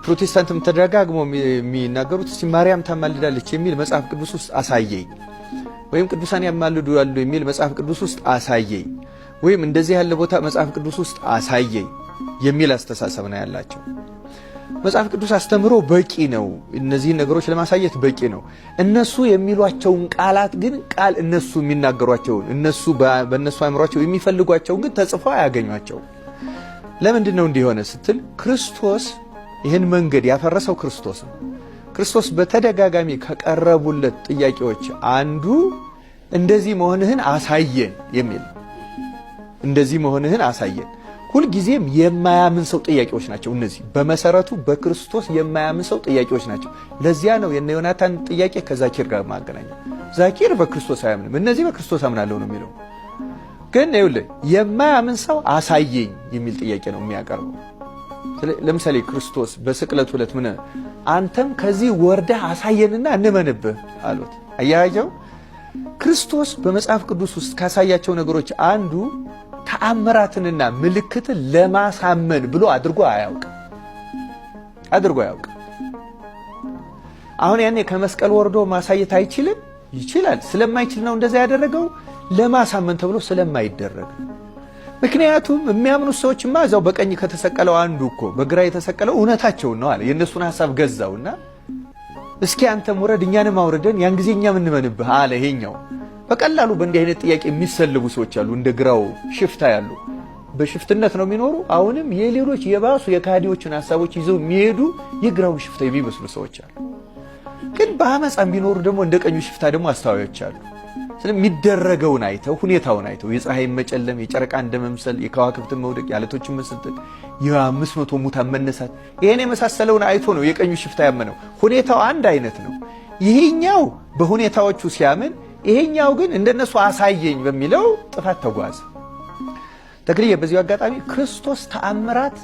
ፕሮቴስታንትም ተደጋግሞ የሚናገሩት እስቲ ማርያም ታማልዳለች የሚል መጽሐፍ ቅዱስ ውስጥ አሳየኝ፣ ወይም ቅዱሳን ያማልዱ ያሉ የሚል መጽሐፍ ቅዱስ ውስጥ አሳየኝ፣ ወይም እንደዚህ ያለ ቦታ መጽሐፍ ቅዱስ ውስጥ አሳየኝ የሚል አስተሳሰብ ነው ያላቸው። መጽሐፍ ቅዱስ አስተምሮ በቂ ነው። እነዚህን ነገሮች ለማሳየት በቂ ነው። እነሱ የሚሏቸውን ቃላት ግን ቃል እነሱ የሚናገሯቸውን እነሱ በእነሱ አእምሯቸው የሚፈልጓቸውን ግን ተጽፎ አያገኟቸው። ለምንድን ነው እንዲህ የሆነ ስትል ክርስቶስ ይህን መንገድ ያፈረሰው ክርስቶስ ነው። ክርስቶስ በተደጋጋሚ ከቀረቡለት ጥያቄዎች አንዱ እንደዚህ መሆንህን አሳየን የሚል፣ እንደዚህ መሆንህን አሳየን። ሁልጊዜም የማያምን ሰው ጥያቄዎች ናቸው እነዚህ። በመሰረቱ በክርስቶስ የማያምን ሰው ጥያቄዎች ናቸው። ለዚያ ነው የነ ዮናታን ጥያቄ ከዛኪር ጋር ማገናኘው። ዛኪር በክርስቶስ አያምንም፣ እነዚህ በክርስቶስ አምናለሁ ነው የሚለው። ግን ይኸውልህ የማያምን ሰው አሳየኝ የሚል ጥያቄ ነው የሚያቀርበው። ለምሳሌ ክርስቶስ በስቅለቱ ዕለት ምን አንተም ከዚህ ወርደህ አሳየንና እንመንብህ አሉት። አያያቸው ክርስቶስ በመጽሐፍ ቅዱስ ውስጥ ካሳያቸው ነገሮች አንዱ ተአምራትንና ምልክትን ለማሳመን ብሎ አድርጎ አያውቅም፣ አድርጎ አያውቅም። አሁን ያኔ ከመስቀል ወርዶ ማሳየት አይችልም? ይችላል። ስለማይችል ነው እንደዛ ያደረገው፣ ለማሳመን ተብሎ ስለማይደረግ። ምክንያቱም የሚያምኑት ሰዎችማ እዛው በቀኝ ከተሰቀለው አንዱ እኮ በግራ የተሰቀለው እውነታቸውን ነው አለ። የእነሱን ሀሳብ ገዛውና እስኪ አንተም ውረድ እኛንም አውርደን ያን ጊዜ እኛም እንመንብህ አለ። ይሄኛው በቀላሉ በእንዲህ አይነት ጥያቄ የሚሰልቡ ሰዎች አሉ። እንደ ግራው ሽፍታ ያሉ በሽፍትነት ነው የሚኖሩ። አሁንም የሌሎች የባሱ የካዲዎችን ሀሳቦች ይዘው የሚሄዱ የግራውን ሽፍታ የሚመስሉ ሰዎች አሉ። ግን በአመፃም ቢኖሩ ደግሞ እንደ ቀኙ ሽፍታ ደግሞ አስተዋዮች አሉ። ስለሚደረገውን አይተው ሁኔታውን አይተው የፀሐይን መጨለም፣ የጨረቃ እንደመምሰል፣ የከዋክብትን መውደቅ፣ የዓለቶችን መሰንጠቅ፣ የ500 ሙታን መነሳት ይሄን የመሳሰለውን አይቶ ነው የቀኙ ሽፍታ ያመነው። ሁኔታው አንድ አይነት ነው። ይሄኛው በሁኔታዎቹ ሲያምን፣ ይሄኛው ግን እንደነሱ አሳየኝ በሚለው ጥፋት ተጓዘ። ተክልዬ በዚሁ አጋጣሚ ክርስቶስ ተአምራት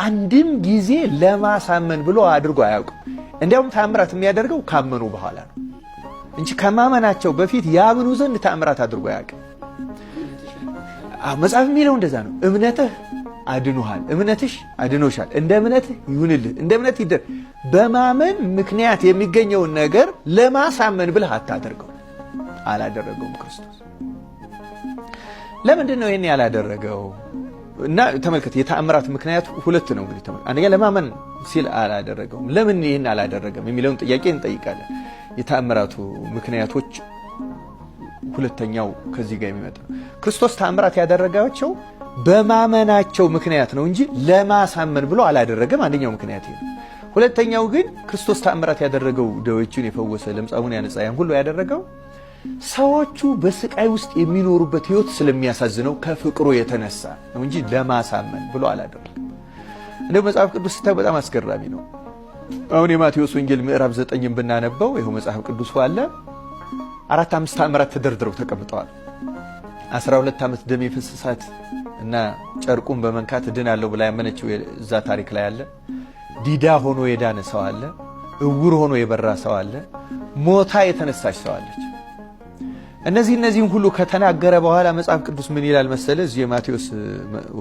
አንድም ጊዜ ለማሳመን ብሎ አድርጎ አያውቅም። እንዲያውም ተአምራት የሚያደርገው ካመኑ በኋላ ነው እንጂ ከማመናቸው በፊት ያምኑ ዘንድ ተአምራት አድርጎ አያውቅም። መጽሐፍ የሚለው እንደዛ ነው። እምነትህ አድኖሃል፣ እምነትሽ አድኖሻል፣ እንደ እምነትህ ይሁንልህ፣ እንደ እምነት ይደር። በማመን ምክንያት የሚገኘውን ነገር ለማሳመን ብለህ አታደርገው። አላደረገውም ክርስቶስ። ለምንድን ነው ይሄን ያላደረገው? እና ተመልከት፣ የተአምራት ምክንያት ሁለት ነው እንግዲህ። ተመልከት፣ አንደኛ ለማመን ሲል አላደረገውም። ለምን ይህን አላደረገም የሚለውን ጥያቄ እንጠይቃለን። የተአምራቱ ምክንያቶች ሁለተኛው ከዚህ ጋር የሚመጣ ክርስቶስ ተአምራት ያደረጋቸው በማመናቸው ምክንያት ነው እንጂ ለማሳመን ብሎ አላደረገም። አንደኛው ምክንያት ይሄ ነው። ሁለተኛው ግን ክርስቶስ ተአምራት ያደረገው ደዌዎችን የፈወሰ፣ ለምጻሙን ያነጻ፣ ያን ሁሉ ያደረገው ሰዎቹ በስቃይ ውስጥ የሚኖሩበት ሕይወት ስለሚያሳዝነው ከፍቅሩ የተነሳ ነው እንጂ ለማሳመን ብሎ አላደረገም። እንደው መጽሐፍ ቅዱስ ስታይ በጣም አስገራሚ ነው። አሁን የማቴዎስ ወንጌል ምዕራፍ 9ን ብናነበው ይኸው መጽሐፍ ቅዱሱ አለ። 4 5 ተአምራት ተደርድረው ተቀምጠዋል። 12 ዓመት ደም የፈሰሳት እና ጨርቁን በመንካት እድናለሁ ብላ ያመነችው እዛ ታሪክ ላይ አለ። ዲዳ ሆኖ የዳነ ሰው አለ። እውር ሆኖ የበራ ሰው አለ። ሞታ የተነሳች ሰው አለች። እነዚህን ሁሉ ከተናገረ በኋላ መጽሐፍ ቅዱስ ምን ይላል መሰለ? እዚህ የማቴዎስ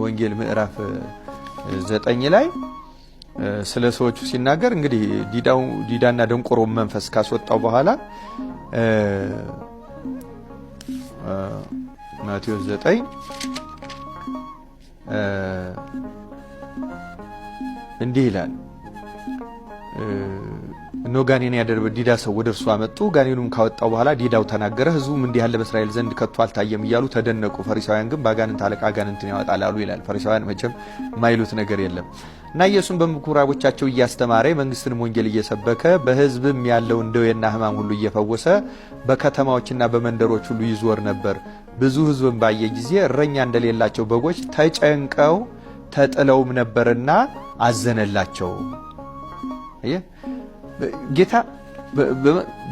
ወንጌል ምዕራፍ 9 ላይ ስለ ሰዎቹ ሲናገር እንግዲህ ዲዳና ደንቆሮ መንፈስ ካስወጣው በኋላ ማቴዎስ 9 እንዲህ ይላል። እነሆ ጋኔን ያደረበት ዲዳ ሰው ወደ እርሱ አመጡ። ጋኔኑም ካወጣው በኋላ ዲዳው ተናገረ። ሕዝቡም እንዲህ ያለ በእስራኤል ዘንድ ከቶ አልታየም እያሉ ተደነቁ። ፈሪሳውያን ግን በአጋንንት አለቃ አጋንንትን ያወጣል አሉ ይላል። ፈሪሳውያን መቼም የማይሉት ነገር የለም። እና ኢየሱስም በምኩራቦቻቸው እያስተማረ የመንግስትንም ወንጌል እየሰበከ በሕዝብም ያለውን ደዌና ሕማም ሁሉ እየፈወሰ በከተማዎችና በመንደሮች ሁሉ ይዞር ነበር። ብዙ ሕዝብም ባየ ጊዜ እረኛ እንደሌላቸው በጎች ተጨንቀው ተጥለውም ነበርና አዘነላቸው። ጌታ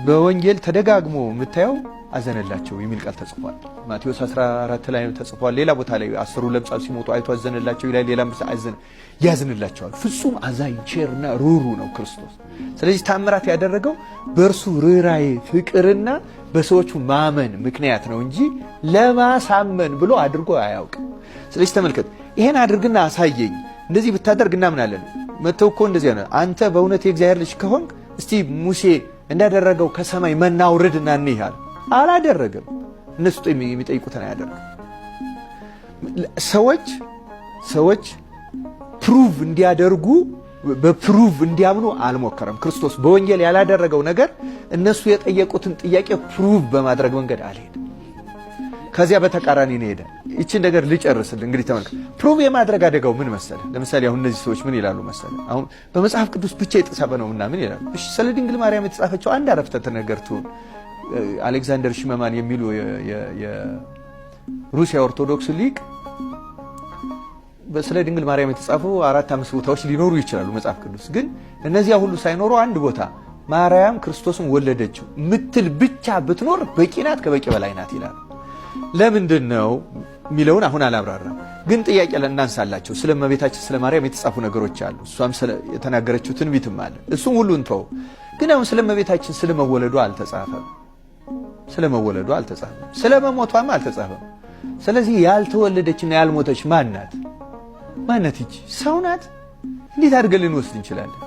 በወንጌል ተደጋግሞ የምታየው አዘነላቸው የሚል ቃል ተጽፏል። ማቴዎስ 14 ላይ ተጽፏል። ሌላ ቦታ ላይ 10ሩ ለምጻም ሲሞቱ አይቶ አዘነላቸው ይላል። ሌላም አዘነ ያዝንላቸዋል። ፍጹም አዛኝ ቸርና ሩሩ ነው ክርስቶስ። ስለዚህ ታምራት ያደረገው በእርሱ ርኅራኄ ፍቅርና በሰዎቹ ማመን ምክንያት ነው እንጂ ለማሳመን ብሎ አድርጎ አያውቅም። ስለዚህ ተመልከት፣ ይሄን አድርግና አሳየኝ፣ እንደዚህ ብታደርግ እናምናለን። መተው እኮ እንደዚያ ነው። አንተ በእውነት የእግዚአብሔር ልጅ ከሆንክ እስቲ ሙሴ እንዳደረገው ከሰማይ መና አውርድና እንይ አለ። አላደረገም። እነሱ የሚጠይቁትን አያደርግም። ሰዎች prove እንዲያደርጉ በ prove እንዲያምኑ አልሞከረም። ክርስቶስ በወንጌል ያላደረገው ነገር እነሱ የጠየቁትን ጥያቄ prove በማድረግ መንገድ አልሄደም። ከዚያ በተቃራኒ ነው ሄደ። ይችን ነገር ልጨርስል። እንግዲህ ተመልከት፣ prove የማድረግ አደጋው ምን መሰለ? ለምሳሌ አሁን እነዚህ ሰዎች ምን ይላሉ መሰለ? አሁን በመጽሐፍ ቅዱስ ብቻ የተጻፈ ነው ምናምን ይላሉ። እሺ ስለ ድንግል ማርያም የተጻፈችው አንድ አረፍተ ነገር ትሁን። አሌክዛንደር ሽመማን የሚሉ የሩሲያ ኦርቶዶክስ ሊቅ ስለ ድንግል ማርያም የተጻፉ 4-5 ቦታዎች ሊኖሩ ይችላሉ መጽሐፍ ቅዱስ ግን እነዚያ ሁሉ ሳይኖሩ አንድ ቦታ ማርያም ክርስቶስን ወለደችው ምትል ብቻ ብትኖር በቂ ናት፣ ከበቂ በላይ ናት ይላሉ። ለምንድን ነው የሚለውን አሁን አላብራራም፣ ግን ጥያቄ እናንሳላቸው። ስለ እመቤታችን ስለ ማርያም የተጻፉ ነገሮች አሉ። እሷም የተናገረችው ትንቢትም አለ። እሱም ሁሉ እንተው። ግን አሁን ስለ እመቤታችን ስለ መወለዷ አልተጻፈም። ስለ መወለዷ አልተጻፈም። ስለ መሞቷም አልተጻፈም። ስለዚህ ያልተወለደችና ያልሞተች ማን ናት? ማን ናት? ይቺ ሰው ናት? እንዴት አድርገን ልንወስድ እንችላለን?